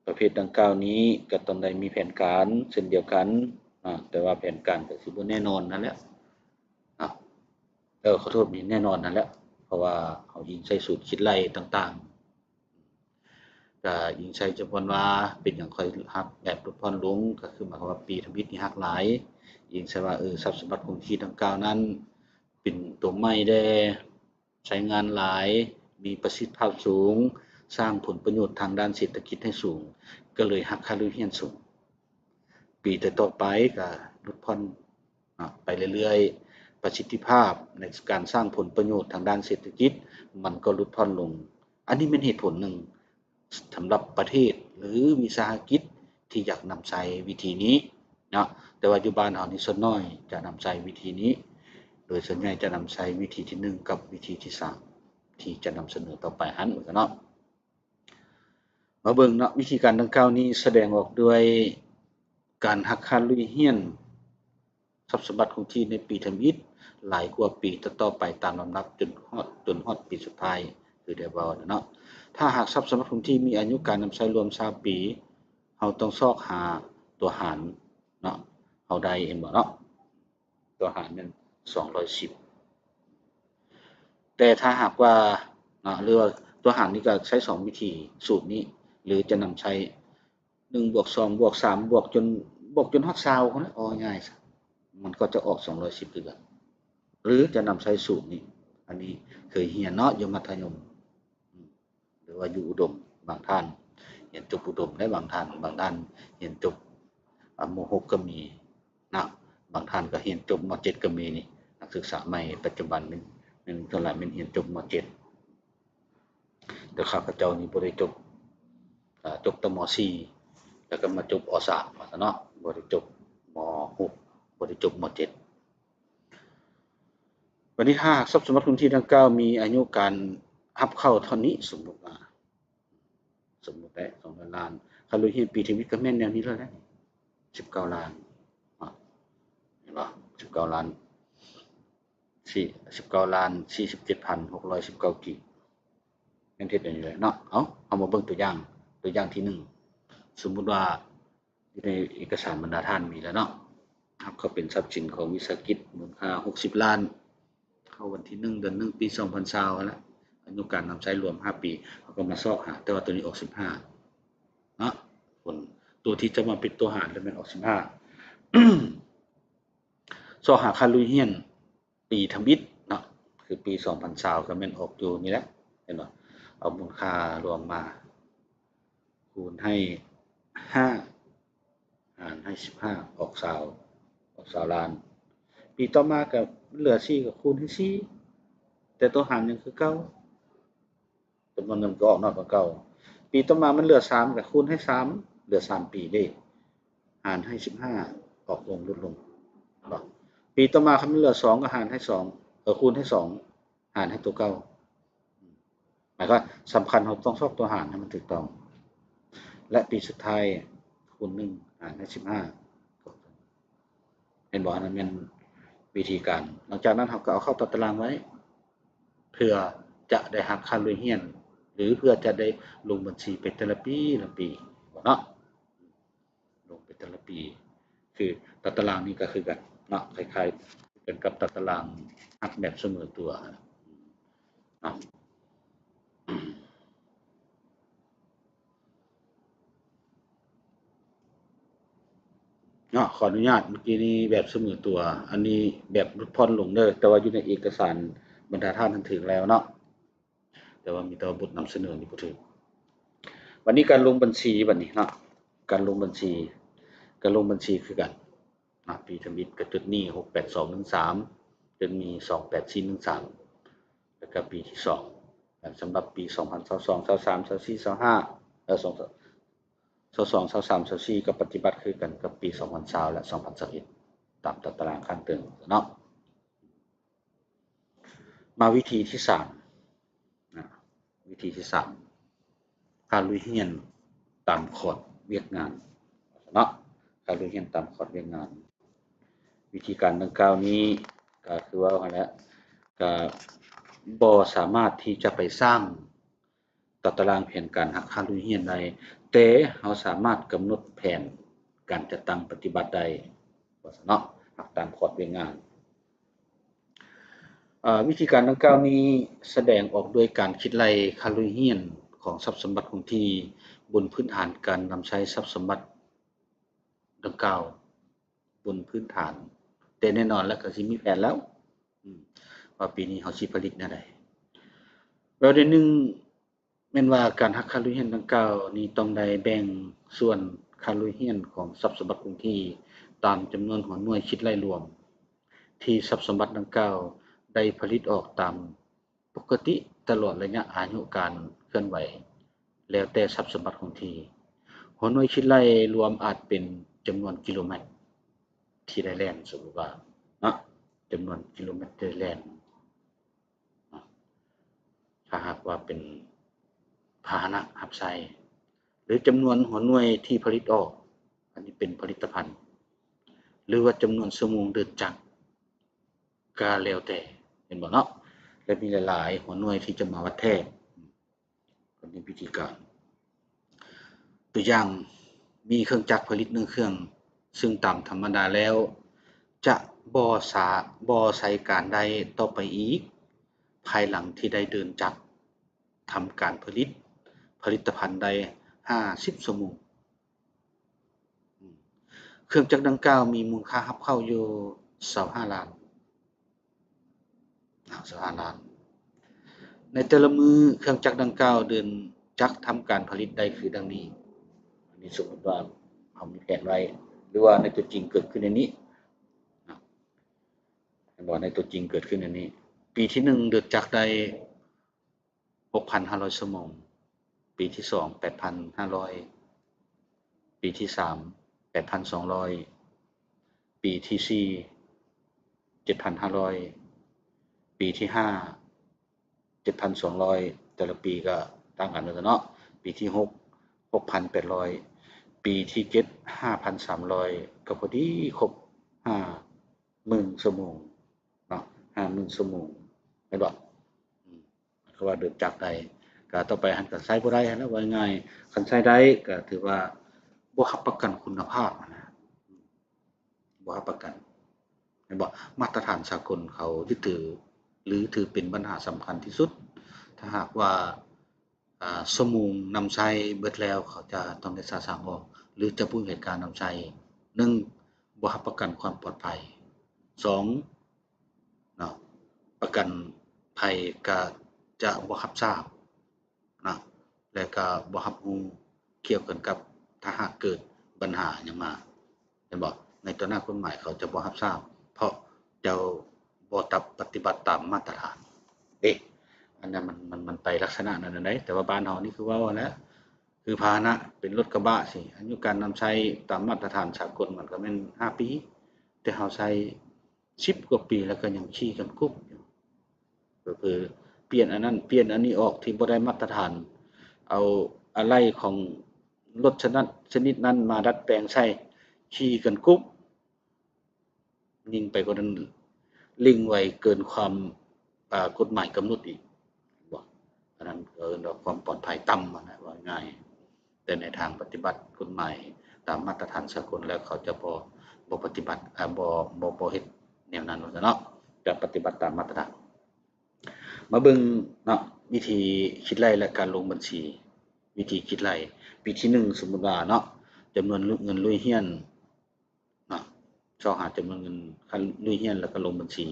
ປະເພດດັ່ງກ່າວນີ້ກໍຕ້ອງໄດ້ມີແຜນການເຊັ່ນດຽວກັນ ອາ ແຕ່ວ່າແຜນການກໍຄືບໍ່ແນ່ນອນຫັ້ນແຫຼະ ອາ ເອີ ຂໍໂທດ ມີແນ່ນອນຫັ້ນແຫຼະ ເພາະວ່າເຮົາອີງໃສ່ສູດຄິດໄລ່ຕ່າງໆ ກໍອີງໃສ່ຈຳນວນວ່າເປັນຫຍັງຄ່ອຍຫັກແບບຫຼຸດຜ່ອນລົງ ກໍຄືໝາຍຄວາມວ່າປີທຳອິດນີ້ຫັກຫຼາຍ ອີງໃສ່ວ່າ ເອີ ຊັບສົມບັດຄົງທີ່ດັ່ງກ່າວນັ້ນ ເປັນຕົວໃໝ່ແດ່ ໃຊ້ງານຫຼາຍ, ມີປະສິດທິພາບສູງ, ສ້າງຜົນປະໂຫຍດທາງດ້ານເສດຖະກິດໃຫ້ສູງ, ກໍເລີຍຫັກຄ່າລຸຍຮຽນສູງ. ປີຕໍ່ໆໄປກໍຫຼຸດຜ່ອນເນາະ ໄປເລື້ອຍໆ, ປະສິດທິພາບໃນການສ້າງຜົນປະໂຫຍດທາງດ້ານເສດຖະກິດ ມັນກໍຫຼຸດຜ່ອນລົງ. ອັນນີ້ແມ່ນເຫດຜົນໜຶ່ງ ສຳລັບປະເທດ ຫຼື ວິສາຫະກິດທີ່ຢາກນຳໃຊ້ວິທີນີ້ເນາະ, ແຕ່ວ່າຢູ່ບ້ານເຮົານີ້ສ່ວນໜ້ອຍຈະນຳໃຊ້ວິທີນີ້, ໂດຍສ່ວນໃຫຍ່ຈະນຳໃຊ້ວິທີທີໜຶ່ງກັບວິທີທີສາມ ທີ່ຈະນຳສະເໜີຕໍ່ໄປຫັ້ນເນາະ. ມາເບິ່ງເນາະ, ວິທີການດັ່ງກ່າວນີ້ສະແດງອອກດ້ວຍການຫັກຄ່າລຸຍຮຽນ ຊັບສົມບັດຄົງທີ່ໃນປີທຳອິດຫຼາຍກວ່າປີຕໍ່ໆໄປຕາມລຳດັບ ຈົນຮອດ ຈົນຮອດປີສຸດທ້າຍ ຄືໄດ້ເວົ້ານັ້ນເນາະ. ຖ້າຫາກຊັບສົມບັດຄົງທີ່ມີອາຍຸການນຳໃຊ້ລວມຊາວປີ, ເຮົາຕ້ອງຊອກຫາຕົວຫານເນາະ, ເຮົາໄດ້ ເຫັນບໍ່ເນາະ, ຕົວຫານແມ່ນສອງຮ້ອຍສິບ. ແຕ່ຖ້າຫາກວ່າເນາະ ຫຼືວ່າຕົວຫານນີ້ກໍໃຊ້ສອງວິທີ, ສູດນີ້ ຫຼືຈະນຳໃຊ້ ໜຶ່ງບວກສອງບວກສາມບວກຈົນ ບວກຈົນຮອດຊາວພຸ້ນແຫຼະ ເວົ້າງ່າຍໆຊະ, ມັນກໍຈະອອກສອງຮ້ອຍສິບຄືກັນ. ຫຼືຈະນຳໃຊ້ສູດນີ້, ອັນນີ້ເຄີຍຮຽນເນາະ ຢູ່ມັດທະຍົມ ອາ ຫຼືວ່າຢູ່ອຸດົມ, ບາງທ່ານຮຽນຈົບອຸດົມໄດ້, ບາງທ່ານ ບາງທ່ານຮຽນຈົບ ອາ ມໍຫົກກໍມີນະ, ບາງທ່ານກໍຮຽນຈົບ ມໍເຈັດກໍມີນີ້. ນັກສຶກສາໃໝ່ປັດຈຸບັນແມ່ນ ແມ່ນສ່ວນຫຼາຍແມ່ນຮຽນຈົບ ມໍເຈັດ. ແຕ່ຂ້າພະເຈົ້ານີ້ບໍ່ໄດ້ຈົບ ອາ ຈົບແຕ່ ມໍສີ່ ແລ້ວກໍມາຈົບ ອໍສາມ ວ່າຊັ້ນເນາະ, ບໍ່ໄດ້ຈົບ ມໍຫົກ ບໍ່ໄດ້ຈົບ ມໍເຈັດ. ບັດນີ້ ຖ້າຫາກຊັບສົມບັດຄົງທີ່ດັ່ງກ່າວມີອາຍຸການຮັບເຂົ້າເທົ່ານີ້, ສົມມຸດວ່າ ສົມມຸດໄດ້ ສອງຮ້ອຍລ້ານ, ຄ່າລຸຍຮຽນປີທຳອິດກໍແມ່ນແນວນີ້ແລ້ວແຫຼະ ສິບເກົ້າລ້ານ ເຫັນບໍ່? ສິບເກົ້າລ້ານ ສີ່ ສິບເກົ້າລ້ານສີ່ສິບເຈັດພັນຫົກຮ້ອຍສິບເກົ້າກີບ, ແມ່ນເຮັດແນວນີ້ແຫຼະເນາະ. ເອົາ ເຮົາມາເບິ່ງຕົວຢ່າງ, ຕົວຢ່າງທີໜຶ່ງ, ສົມມຸດວ່າ ຢູ່ໃນເອກະສານບັນດາທ່ານມີແລ້ວເນາະ, ຮັບເຂົ້າເປັນຊັບສິນຂອງວິສາຫະກິດ ມູນຄ່າຫົກສິບລ້ານ, ເຂົ້າວັນທີໜຶ່ງ ເດືອນໜຶ່ງ ປີສອງພັນຊາວຫັ້ນລະ, ອາຍຸການນຳໃຊ້ລວມຫ້າປີ, ເຮົາກໍມາຊອກຫາ, ແຕ່ວ່າຕົວນີ້ອອກສິບຫ້າເນາະ, ຜົນ ຕົວທີ່ຈະມາເປັນຕົວຫານລະແມ່ນອອກສິບຫ້າ. ຊອກຫາຄ່າລຸຍຮຽນ ປີທຳອິດເນາະ, ຄືປີສອງພັນຊາວກໍແມ່ນອອກຢູ່ນີ້ແຫຼະ ເຫັນບໍ່? ເອົາມູນຄ່າລວມມາຄູນໃຫ້ຫ້າ ຫານໃຫ້ສິບຫ້າ ອອກຊາວ ອອກຊາວລ້ານ. ປີຕໍ່ມາກໍເຫຼືອສີ່ ກໍຄູນໃຫ້ສີ່ ແຕ່ຕົວຫານຍັງຄືເກົ່າ. ຈຳນວນເງິນກໍອອກນ້ອຍກວ່າເກົ່າ. ປີຕໍ່ມາມັນເຫຼືອສາມ ກໍຄູນໃຫ້ສາມ ເຫຼືອສາມປີເດ້ ຫານໃຫ້ສິບຫ້າ ອອກລົງ ຫຼຸດລົງເນາະ. ປີຕໍ່ມາຄັນມັນເຫຼືອສອງ ກໍຫານໃຫ້ສອງ ເອີ ຄູນໃຫ້ສອງ ຫານໃຫ້ຕົວເກົ່າ. ໝາຍຄວາມສຳຄັນ ເຮົາຕ້ອງຊອກຕົວຫານໃຫ້ມັນຖືກຕ້ອງ ແລະ ປີສຸດທ້າຍ ຄູນໜຶ່ງ ຫານໃຫ້ສິບຫ້າ. ເຫັນບໍ່? ອັນນັ້ນແມ່ນວິທີການ. ຫຼັງຈາກນັ້ນເຮົາກໍເອົາເຂົ້າຕາຕະລາງໄວ້ ເພື່ອຈະໄດ້ຮັບຄ່າເລຍຮຽນ ຫຼື ເພື່ອຈະໄດ້ລົງບັນຊີໄປແຕ່ລະປີ ລະປີເນາະ, ລົງໄປແຕ່ລະປີ. ຄືຕາຕະລາງນີ້ກໍຄືກັນເນາະ, ຄ້າຍໆກັນກັບຕາຕະລາງຮັບແບບສະເໝີຕົວເນາະ. ເນາະ ຂໍອະນຸຍາດ ເມື່ອກີ້ນີ້ແບບສະເໝີຕົວ, ອັນນີ້ແບບຫຼຸດຜ່ອນລົງເດີ, ແຕ່ວ່າຢູ່ໃນເອກະສານບັນດາທ່ານນັ້ນຖືກແລ້ວເນາະ, ແຕ່ວ່າມີແຕ່ວ່າບົດນຳສະເໜີນີ້ບໍ່ຖືກ. ບັດນີ້ການລົງບັນຊີ ບັດນີ້ເນາະ, ການລົງບັນຊີ ການລົງບັນຊີຄືກັນ. ນະ ປີທຳອິດກໍຈົດໜີ້ ຫົກແປດສອງໜຶ່ງສາມ ຈົດໜີ້ ສອງແປດສີ່ໜຶ່ງສາມ ແລ້ວກໍປີທີສອງ. ສຳລັບປີສອງພັນຊາວສອງ ຊາວສາມ ຊາວສີ່ ຊາວຫ້າ ເອີ ສອງ ຊາວສອງ ຊາວສາມ ຊາວສີ່ ກໍປະຕິບັດຄືກັນກັບປີສອງພັນຊາວ ແລະ ສອງພັນຊາວເອັດ ຕາມຕາຕະລາງຂ້າງເທິງເນາະ. ມາວິທີທີສາມນະ, ວິທີທີສາມ ຄ່າລຸຍຮຽນຕາມຂອດວຽກງານເນາະ, ຄ່າລຸຍຮຽນຕາມຂອດວຽກງານ. ວິທີການດັ່ງກ່າວນີ້ກໍຄືເວົ້າຫັ້ນແຫຼະ, ກໍບໍ່ສາມາດທີ່ຈະໄປສ້າງ ຕາຕະລາງແຜນການຫັກຄ່າລຸຍຮຽນໄດ້, ແຕ່ເຮົາສາມາດກຳນົດແຜນການຈັດຕັ້ງປະຕິບັດໄດ້ ວ່າຊັ້ນເນາະ, ຫັກຕາມຂອດວຽກງານ. ເອີ ວິທີການດັ່ງກ່າວນີ້ສະແດງອອກດ້ວຍການຄິດໄລ່ຄ່າລຸຍຮຽນຂອງຊັບສົມບັດຄົງທີ່ ບົນພື້ນຖານການນຳໃຊ້ຊັບສົມບັດດັ່ງກ່າວ. ບົນພື້ນຖານ, ແຕ່ແນ່ນອນແລ້ວກໍຊິມີແຜນແລ້ວ ອາ ວ່າປີນີ້ເຮົາຊິຜະລິດແນວໃດ. ແລ້ວເດືອນໜຶ່ງ ແມ່ນວ່າການຫັກຄ່າລຸຍຮຽນດັ່ງກ່າວນີ້ຕ້ອງໄດ້ແບ່ງສ່ວນຄ່າລຸຍຮຽນຂອງຊັບສົມບັດຄົງທີ່ຕາມຈຳນວນຫົວໜ່ວຍຄິດໄລ່ລວມ ທີ່ຊັບສົມບັດດັ່ງກ່າວໄດ້ຜະລິດອອກຕາມປົກກະຕິຕະຫຼອດໄລຍະອາຍຸການເຄື່ອນໄຫວ ແລ້ວແຕ່ຊັບສົມບັດຄົງທີ່. ຫົວໜ່ວຍຄິດໄລ່ລວມອາດເປັນຈຳນວນກິໂລແມັດທີ່ໄດ້ແລ່ນ, ສົມມຸດວ່າເນາະ, ຈຳນວນກິໂລແມັດທີ່ໄດ້ແລ່ນ ຖ້າຫາກວ່າເປັນພາຫະນະຮັບໃຊ້ ຫຼື ຈຳນວນຫົວໜ່ວຍທີ່ຜະລິດອອກ, ອັນນີ້ເປັນຜະລິດຕະພັນ ຫຼືວ່າຈຳນວນຊົ່ວໂມງເດີນຈັກ ກໍແລ້ວແຕ່, ເຫັນບໍ່ເນາະ? ແລະ ມີຫຼາຍໆຫົວໜ່ວຍທີ່ຈະມາວັດແທກ ກໍມີວິທີການ. ຕົວຢ່າງ, ມີເຄື່ອງຈັກຜະລິດໜຶ່ງເຄື່ອງ, ຊຶ່ງຕາມທຳມະດາແລ້ວຈະບໍ່ສາ, ບໍ່ໃຊ້ການໄດ້ຕໍ່ໄປອີກ, ພາຍຫຼັງທີ່ໄດ້ເດີນຈັກທຳການຜະລິດຜະລິດຕະພັນໄດ້ຫ້າສິບຊົ່ວໂມງ. ເຄື່ອງຈັກດັ່ງກ່າວມີມູນຄ່າຮັບເຂົ້າຢູ່ຊາວຫ້າລ້ານ, ຊາວຫ້າລ້ານ. ໃນແຕ່ລະມື້ ເຄື່ອງຈັກດັ່ງກ່າວເດີນຈັກທຳການຜະລິດໄດ້ຄືດັ່ງນີ້. ອັນນີ້ສົມມຸດວ່າເຮົາມີແຜນໄວ້ ຫຼືວ່າໃນຕົວຈິງເກີດຂຶ້ນແນວນີ້, ເຫັນບໍ່? ໃນຕົວຈິງເກີດຂຶ້ນແນວນີ້. ປີທີໜຶ່ງເດີນຈັກໄດ້ ຫົກພັນຫ້າຮ້ອຍຊົ່ວໂມງ, ປີທີສອງ ແປດພັນຫ້າຮ້ອຍ, ປີທີສາມ ແປດພັນສອງຮ້ອຍ, ປີທີສີ່ ເຈັດພັນຫ້າຮ້ອຍ, ປີທີຫ້າ ເຈັດພັນສອງຮ້ອຍ, ແຕ່ລະປີກໍຕ່າງກັນເນາະ, ປີທີຫົກ ຫົກພັນແປດຮ້ອຍ, ປີທີເຈັດ ຫ້າພັນສາມຮ້ອຍ, ກໍພໍດີຄົບຫ້າໝື່ນຊົ່ວໂມງເນາະ, ຫ້າໝື່ນຊົ່ວໂມງ, ແມ່ນບໍ່? ອືມ ເຂົາວ່າເດີນຈັກໄດ້, ກະຕໍ່ໄປຫັ້ນກະໃຊ້ບໍ່ໄດ້ຫັ້ນແຫຼະ, ເວົ້າງ່າຍໆ ຄັນໃຊ້ໄດ້ກະຖືວ່າບໍ່ຮັບປະກັນຄຸນນະພາບຫັ້ນນະ, ບໍ່ຮັບປະກັນ, ແມ່ນບໍ່? ມາດຕະຖານສາກົນເຂົາຍຶດຖື ຫຼື ຖືເປັນບັນຫາສຳຄັນທີ່ສຸດ. ຖ້າຫາກວ່າ ອາ ຊົ່ວໂມງນຳໃຊ້ເບິດແລ້ວ ເຂົາຈະຕ້ອງໄດ້ສະສາງອອກ ຫຼື ຈະບໍ່ໃຫ້ການນຳໃຊ້. ໜຶ່ງ ບໍ່ຮັບປະກັນຄວາມປອດໄພ, ສອງ ເນາະ ປະກັນໄພກະຈະບໍ່ຮັບຊາບເນາະ ແລະກະບໍ່ຮັບຮູ້ກ່ຽວກັນກັບ ຖ້າຫາກເກີດບັນຫາຫຍັງມາ ແມ່ນບໍ່? ໃນຕໍ່ໜ້າກົດໝາຍເຂົາຈະບໍ່ຮັບຊາບ ເພາະເຈົ້າບໍ່ຕັບປະຕິບັດຕາມມາດຕະຖານເດ້. ອັນນັ້ນມັນ ມັນ ມັນໄປລັກສະນະນັ້ນໃດ໋, ແຕ່ວ່າບ້ານເຮົານີ້ຄືເວົ້າຫັ້ນແຫຼະ ຄືພາຫະນະເປັນລົດກະບະຊີ້ ອາຍຸການນຳໃຊ້ຕາມມາດຕະຖານສາກົນມັນກໍແມ່ນຫ້າປີ ແຕ່ເຮົາໃຊ້ ສິບກວ່າປີແລ້ວກໍຍັງຂີ່ກັນກຸບຢູ່. ເຜີໆປ່ຽນອັນນັ້ນປ່ຽນອັນນີ້ອອກທີ່ບໍ່ໄດ້ມາດຕະຖານ, ເອົາອາໄຫຼ່ຂອງລົດຊະນະ ຊະນິດນັ້ນມາດັດແປງໃສ່, ຂີ່ກັນກຸບ. ຍິ່ງໄປກວ່ານັ້ນ ເລັ່ງໄວເກີນຄວາມ ອາ ກົດໝາຍກຳນົດອີກ. ບໍ່ ອັນນັ້ນເອີ້ນວ່າຄວາມປອດໄພຕ່ຳຫັ້ນນະ ເວົ້າງ່າຍ. ແຕ່ໃນທາງປະຕິບັດກົດໝາຍຕາມມາດຕະຖານສາກົນແລ້ວ ເຂົາຈະບໍ່ ບໍ່ປະຕິບັດ ອາ ບໍ່ ບໍ່ ບໍ່ເຮັດແນວນັ້ນວ່າຊັ້ນເນາະ, ຈະປະຕິບັດຕາມມາດຕະຖານ. ມາເບິ່ງເນາະ ວິທີຄິດໄລ່ ແລະ ການລົງບັນຊີ. ວິທີຄິດໄລ່ ປີທີໜຶ່ງ ສົມມຸດວ່າເນາະ ຈຳນວນເງິນລຸຍຮຽນ ເນາະ ຊອກຫາຈຳນວນເງິນຄ່າລຸຍຮຽນ ແລ້ວກໍລົງບັນຊີ.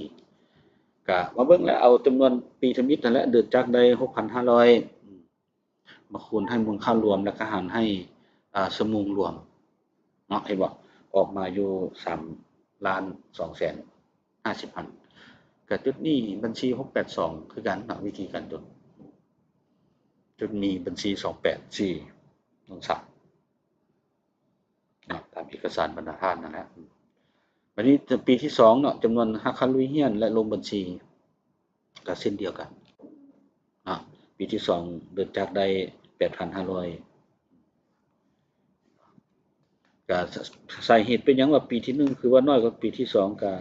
ກະມາເບິ່ງແລ້ວ ເອົາຈຳນວນປີທຳອິດຫັ້ນແຫຼະ ເດີນຈັກໄດ້ຫົກພັນຫ້າຮ້ອຍ ມາຄູນໃຫ້ມູນຄ່າລວມ ແລ້ວກໍຫານໃຫ້ ອາ ຊົ່ວໂມງລວມເນາະ, ເຫັນບໍ່? ອອກມາຢູ່ສາມລ້ານສອງແສນຫ້າສິບພັນ. ກະຈົດໜີ້ບັນຊີຫົກແປດສອງຄືກັນເນາະ, ວິທີການຈົດ ຈົດໜີ້ບັນຊີສອງແປດສີ່ ສອງສາມ ເນາະ ຕາມເອກະສານບັນຫາທານນັ້ນແຫຼະ. ບັດນີ້ປີທີສອງເນາະ ຈຳນວນຫັກຄ່າລຸຍຮຽນ ແລະ ລົງບັນຊີ ກໍເຊັ່ນດຽວກັນເນາະ, ປີທີສອງເດີນຈັກໄດ້ແປດພັນຫ້າຮ້ອຍ. ກໍສາເຫດເປັນຫຍັງວ່າປີທີໜຶ່ງຄືວ່ານ້ອຍກວ່າປີທີສອງ ກໍ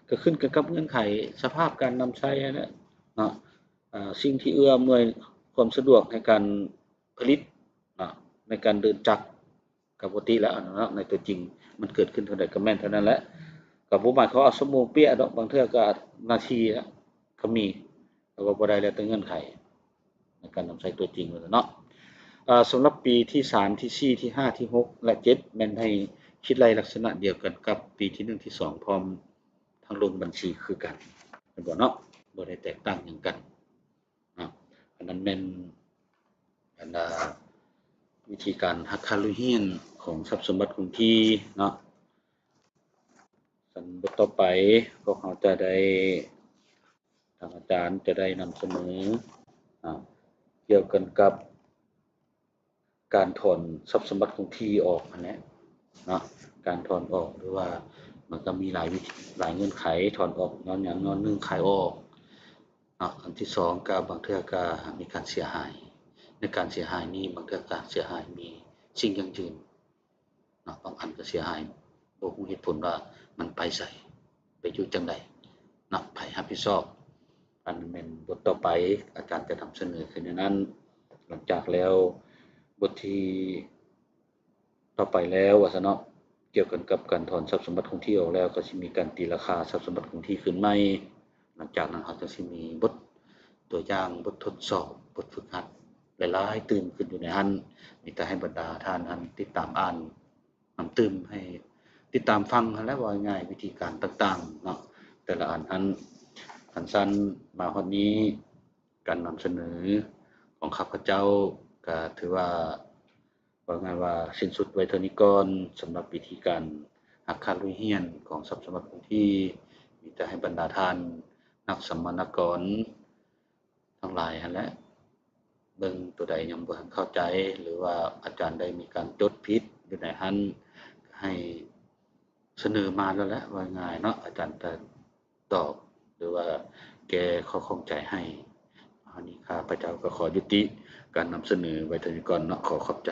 ກໍຂຶ້ນກັນກັບເງື່ອນໄຂສະພາບການນຳໃຊ້ຫັ້ນແຫຼະເນາະ, ອາ ສິ່ງທີ່ເອື້ອອຳນວຍຄວາມສະດວກໃນການຜະລິດເນາະ ໃນການເດີນຈັກ ກໍປົກກະຕິແລ້ວເນາະ, ໃນຕົວຈິງມັນເກີດຂຶ້ນເທົ່າໃດກໍແມ່ນເທົ່ານັ້ນແຫຼະ. ກໍບໍ່ໝາຍຄວາມວ່າຊົ່ວໂມງເປະດອກ, ບາງເທື່ອກໍນາທີລະກໍມີ, ແຕ່ວ່າບໍ່ໄດ້ ແລ້ວແຕ່ເງື່ອນໄຂໃນການນຳໃຊ້ຕົວຈິງເນາະ. ເອີ ສຳລັບປີທີສາມ ທີສີ່ ທີຫ້າ ທີຫົກ ແລະ ເຈັດ ແມ່ນໃຫ້ຄິດໄລ່ລັກສະນະດຽວກັນກັບປີທີໜຶ່ງ ທີສອງ ພ້ອມທັງລົງບັນຊີຄືກັນ ແມ່ນບໍ່ເນາະ? ບໍ່ໄດ້ແຕກຕ່າງຫຍັງກັນ. ເນາະ. ນັ້ນແມ່ນອັນນ່າ ວິທີການຫັກຄ່າລົງຮຽນຂອງຊັບສົມບັດຄົງທີ່ເນາະ. ສັນບົດຕໍ່ໄປ ພວກເຮົາຈະໄດ້ ທາງອາຈານຈະໄດ້ນຳສະເໜີ ອາ ກ່ຽວກັນກັບ ການຖອນຊັບສົມບັດຄົງທີ່ອອກຫັ້ນແຫຼະເນາະ. ການຖອນອອກ ຫຼືວ່າມັນກໍມີຫຼາຍວິທີ ຫຼາຍເງື່ອນໄຂ ຖອນອອກຍ້ອນຫຍັງ? ຍ້ອນໜຶ່ງ ຂາຍອອກເນາະ. ອັນທີສອງ ກໍບາງເທື່ອກໍມີການເສຍຫາຍ. ໃນການເສຍຫາຍນີ້ ບາງເທື່ອການເສຍຫາຍມີສິ່ງຢັ້ງຢືນເນາະ, ບາງອັນກໍເສຍຫາຍບໍ່ຮູ້ເຫດຜົນວ່າມັນໄປໃສ ໄປຢູ່ຈັ່ງໃດເນາະ, ໃຜຮັບຜິດຊອບ. ອັນນັ້ນແມ່ນບົດຕໍ່ໄປ ອາຈານຈະນຳສະເໜີຄືແນວນັ້ນ. ຫຼັງຈາກແລ້ວ ບົດທີ່ຕໍ່ໄປແລ້ວວ່າຊັ້ນເນາະ, ກ່ຽວກັນກັບການຖອນຊັບສົມບັດຄົງທີ່ອອກແລ້ວ ກໍຊິມີການຕີລາຄາຊັບສົມບັດຄົງທີ່ຄືນໃໝ່. ຫຼັງຈາກນັ້ນ ເຮົາຈັ່ງຊິມີບົດຕົວຢ່າງ, ບົດທົດສອບ, ບົດຝຶກຫັດຫຼາຍໆຕື່ມຂຶ້ນຢູ່ໃນຫັ້ນ. ມີແຕ່ໃຫ້ບັນດາທ່ານຫັ້ນຕິດຕາມອ່ານ ນຳຕື່ມ ໃຫ້ຕິດຕາມຟັງຫັ້ນແຫຼະ, ເວົ້າງ່າຍໆ ວິທີການຕ່າງໆເນາະ ແຕ່ລະອັນຫັ້ນ. ຄັນຊັ້ນ ມາຮອດນີ້ ການນຳສະເໜີຂອງຂ້າພະເຈົ້າ ກະຖືວ່າ ເວົ້າງ່າຍວ່າສິ້ນສຸດໄວ້ເທົ່ານີ້ກ່ອນ. ສຳລັບວິທີການຫັກຄ່າລົງຮຽນຂອງຊັບສົມບັດຄົງທີ່ ມີແຕ່ໃຫ້ບັນດາທ່ານນັກສຳມະນາກອນທັງຫຼາຍຫັ້ນແຫຼະ ເບິ່ງໂຕໃດຍັງບໍ່ທັນເຂົ້າໃຈ ຫຼືວ່າອາຈານໄດ້ມີການຈົດຜິດຢູ່ໃນຫັ້ນ ໃຫ້ສະເໜີມາໂລດແຫຼະ, ເວົ້າງ່າຍເນາະ ອາຈານຈະຕອບ ຫຼືວ່າແກ້ຂໍ້ຂ້ອງໃຈໃຫ້. ອັນນີ້ຂ້າພະເຈົ້າກໍຂໍຍຸຕິການນຳສະເໜີໄວ້ເທົ່ານີ້ກ່ອນເນາະ, ຂໍຂອບໃຈ.